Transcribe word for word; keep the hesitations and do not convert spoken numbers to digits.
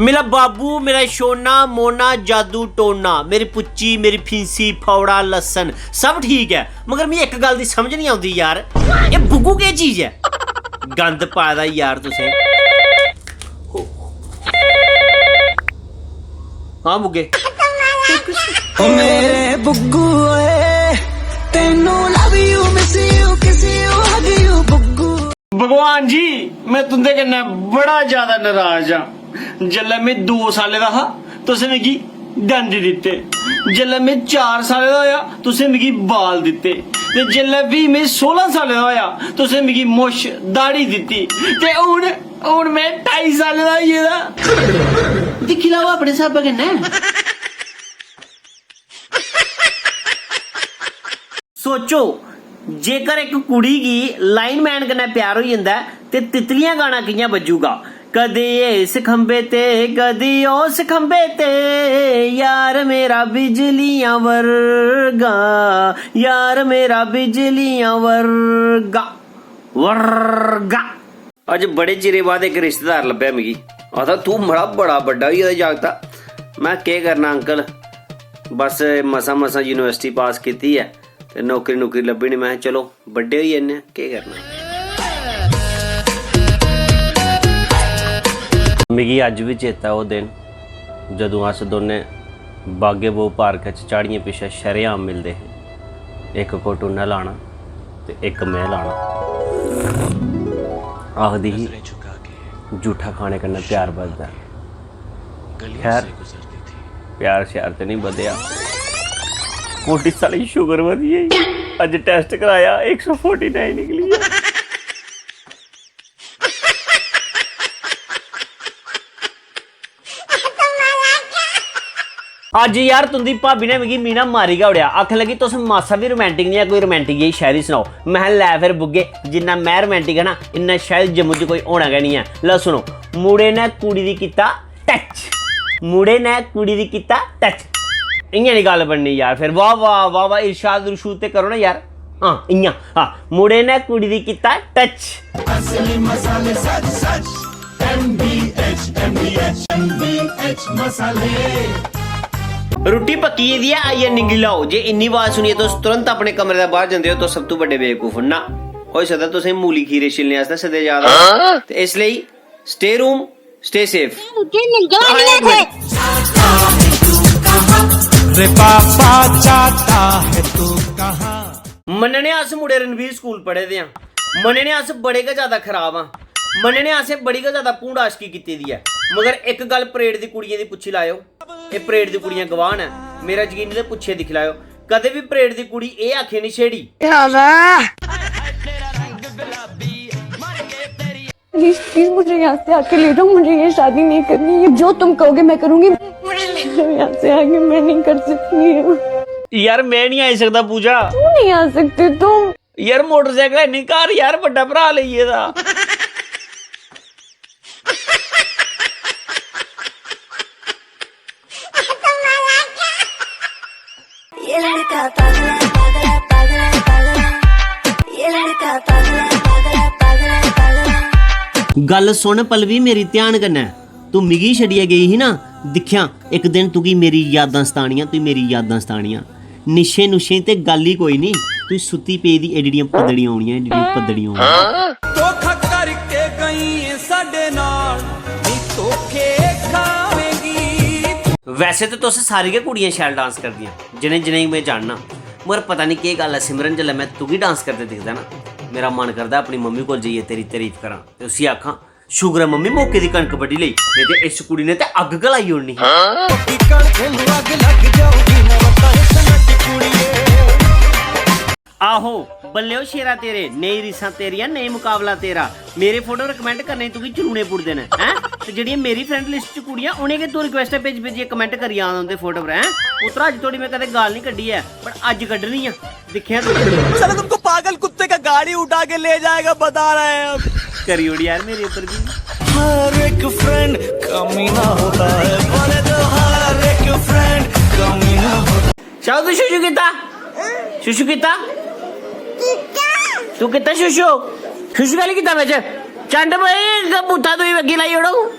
मेरा बाबू, मेरा शोना, मोना, जादू टोना, मेरी पुच्ची, मेरी फींसी, फौड़ा, लस्सन, सब ठीक ऐ, मगर मिगी इक गल्ल दी समझ नहीं औंदी यार, एह् बुग्गू केह् चीज ऐ? गंद पाए दा यार तुसें। हाँ बुग्गे। ओ मेरे बुग्गू ओए, तेनू love you, miss you, kiss you, hug you, बुग्गू। भगवान जी, मैं तुंदे कन्नै बड़ा ज्यादा नराज आं। जेल्लै में दो सालें दा हा, तुसें मिगी डंड दित्ते। जेल्लै में चार सालें दा होया, तुसें मिगी बाल दित्ते। ते जेल्लै फ्ही में सोलां सालें दा होया, तुसें मिगी मुश, दाढ़ी दित्ती। ते हून, हून में ढाई सालें दा होई गेदा। दिक्खी लैओ अपने स्हाबै कन्नै। सोचो, जेकर इक कुड़ी गी लाइनमैन कन्नै प्यार होई जंदा ऐ, ते तितलियां गाना कि'यां बज्जूगा? कदी इस खंबे ते, कदी उस खंबे ते, यार मेरा बिजलियां वर्गा, यार मेरा बिजलियां वर्गा, वर्गा। अज्ज बड़े चिरे बाद इक रिश्तेदार लब्भेआ मिगी। आखदा, "तूं मड़ा बड़ा बड्डा होई गेदा जागता।" मैं, "केह् करना अंकल, बस मसां मसां यूनिवर्सिटी पास कीती ऐ ते नौकरी नुकरी लब्भी निं।" मैं, "चलो बड्डे होई जन्ने आं, केह् करना।" मिगी अज्ज बी चेता ओह् दिन, जदूं अस दोनें बागे बहु पार्क च झाड़ियें पिच्छें शरेआम मिलदे हे। इक कोट उन्नै लाना ते इक में लाना। आखदी ही, "जूठा खाने कन्नै प्यार बधदा ऐ।" खैर, प्यार श्यार ते निं बधेआ। पुलिस आह्ले गी शुगर बधी गेई। अज्ज टैस्ट कराया, इक सौ फोर्टी नाइन निकली गेआ। अज्ज यार तुंदी भाबी ने मिगी मीना मारी गै ओड़ेआ। आखन लगी, "तुस मासा बी रोमांटिक निं ऐ, कोई रोमांटिक जेही शायरी सनाओ।" महैं, "लै फिर बुग्गे, जिन्ना में रोमांटिक है ना, इन्ना शायद जम्मू च कोई होना गै निं ऐ।" लै सुनो, मुड़े ने कुड़ी दी कीता टच, मुड़े ने कुड़ी दी कीता टच। इ'यां निं गल्ल बननी यार। फिर वाह, वाह, वाह, वाह, इरशाद रुशूद ते करो ना यार। हां, इ'यां, हां, मुड़े ने कुड़ी दी कीता टच। असली मसाले सच सच, M D H, M D H, M D H मसाले। रुट्टी पक्की गेदी ऐ, आइयै निंगी लाओ। जे इन्नी आवाज सुनियै तुस तुरंत अपने कमरे दा बाहर जंदे ओ, तुस सब तों बड्डे बेवकूफ ओ। ना, होई सकदा तुसें मूली खीरे छिलने आस्तै सद्देआ जा दा, ते इस लेई stay room, stay safe। मुझे नंगा नहीं है। रे पापा चाहता है तू कहाँ? मन्नने आं अस मुड़े रणवीर स्कूल पढ़े दे आं, मन्नने आं अस बड़े गै ज्यादा खराब आं, मन्नने आं असें बड़ी गै ज्यादा भूंड आशकी कीती दी ऐ, मगर इक गल्ल परेड दी कुड़ियें दी पुच्छी लैओ, एह् परेड दी कुड़ियां गवाह न, मेरा यकीन निं ते पुच्छियै दिक्खी लैओ, कदें बी परेड दी कुड़ी एह् आखियै निं छेड़ी। प्लीज, प्लीज मुझे यहाँ से आके ले जाओ, मुझे ये शादी नहीं करनी है। जो तुम कहोगे मैं करूंगी। मुझे ले जाओ यहाँ से आके, मैं नहीं कर सकती हूँ। यार, मैं नहीं आई सकता पूजा। क्यों नहीं आ सकते तुम? यार, मोटरसाइकिल है नहीं घर यार, बड्डा भरा लेई गेदा। ये लड़का पागल है, पागल है, पागल है, पागल है। ये लड़का पागल है, पागल है, पागल है, पागल है। गल्ल सुन पल्लवी मेरी ध्यान कन्नै, तू मिगी छड्डियै गेई ही ना, दिक्खेआं इक दिन तुगी मेरी यादां सतानियां, तुगी मेरी यादां सतानियां। निशे नुशे ते गल्ल ही कोई नहीं, तुगी सुत्ती पेई दी एड्डियां पदड़ियां होनियां, एड्डियां पदड़ियां होनियां। धोखा करके गई है साडे नाल, नी धोखे खावेंगी। वैसे ते तुस सारी गै कुड़ियां शैल डांस करदियां, जिनें जिनें गी में जानना, मगर पता नहीं केह् गल्ल ऐ सिमरन, जेल्लै में तुगी डांस करदे दिखदा ना, मेरा मन करदा अपनी मम्मी कोल जाइयै तेरी तारीफ करां ते उसी आखां, "शुक्र ऐ मम्मी मौके दी कनक बड्ढी लेई, नेईं ते इस कुड़ी ने ते अग्ग गै लाई ओड़नी ही।" पक्की कनक नू अग्ग लग जाऊगी, ना वता इस नट कुड़िए। आहो, बल्ले ओ शेरा तेरे, नेईं रीसां तेरियां, नेईं मुकाबला तेरा। मेरे फोटो पर comment करने च तुगी जलूने पुड़दे न, हैं? ते जेह्ड़ियां मेरी friend list च कुड़ियां, उ'नें गै तूं रिक्वेस्टां भेजी भेजियै comment करी आना उं'दे फोटो पर, हैं? पुत्तरा, अज्ज धोड़ी में कदें गाल निं कड्ढी ऐ, पर अज्ज कड्ढनी ऐ, दिक्खेआं तूं। साला तुमको पागल कुत्ते का गाड़ी उठा के ले जाएगा, बता रहे हैं हम। करी ओड़ी यार मेरे उप्पर भी। हर एक friend कमीना होता है, बोले तो हर एक friend कमीना होता है। शाहू, तू शुशु कीता? शुशु कीता? तू कीता शुशु? शुशु कैली कीता बिच? चंड भाई, बूथा तुई अग्गी लाई ओड़ो।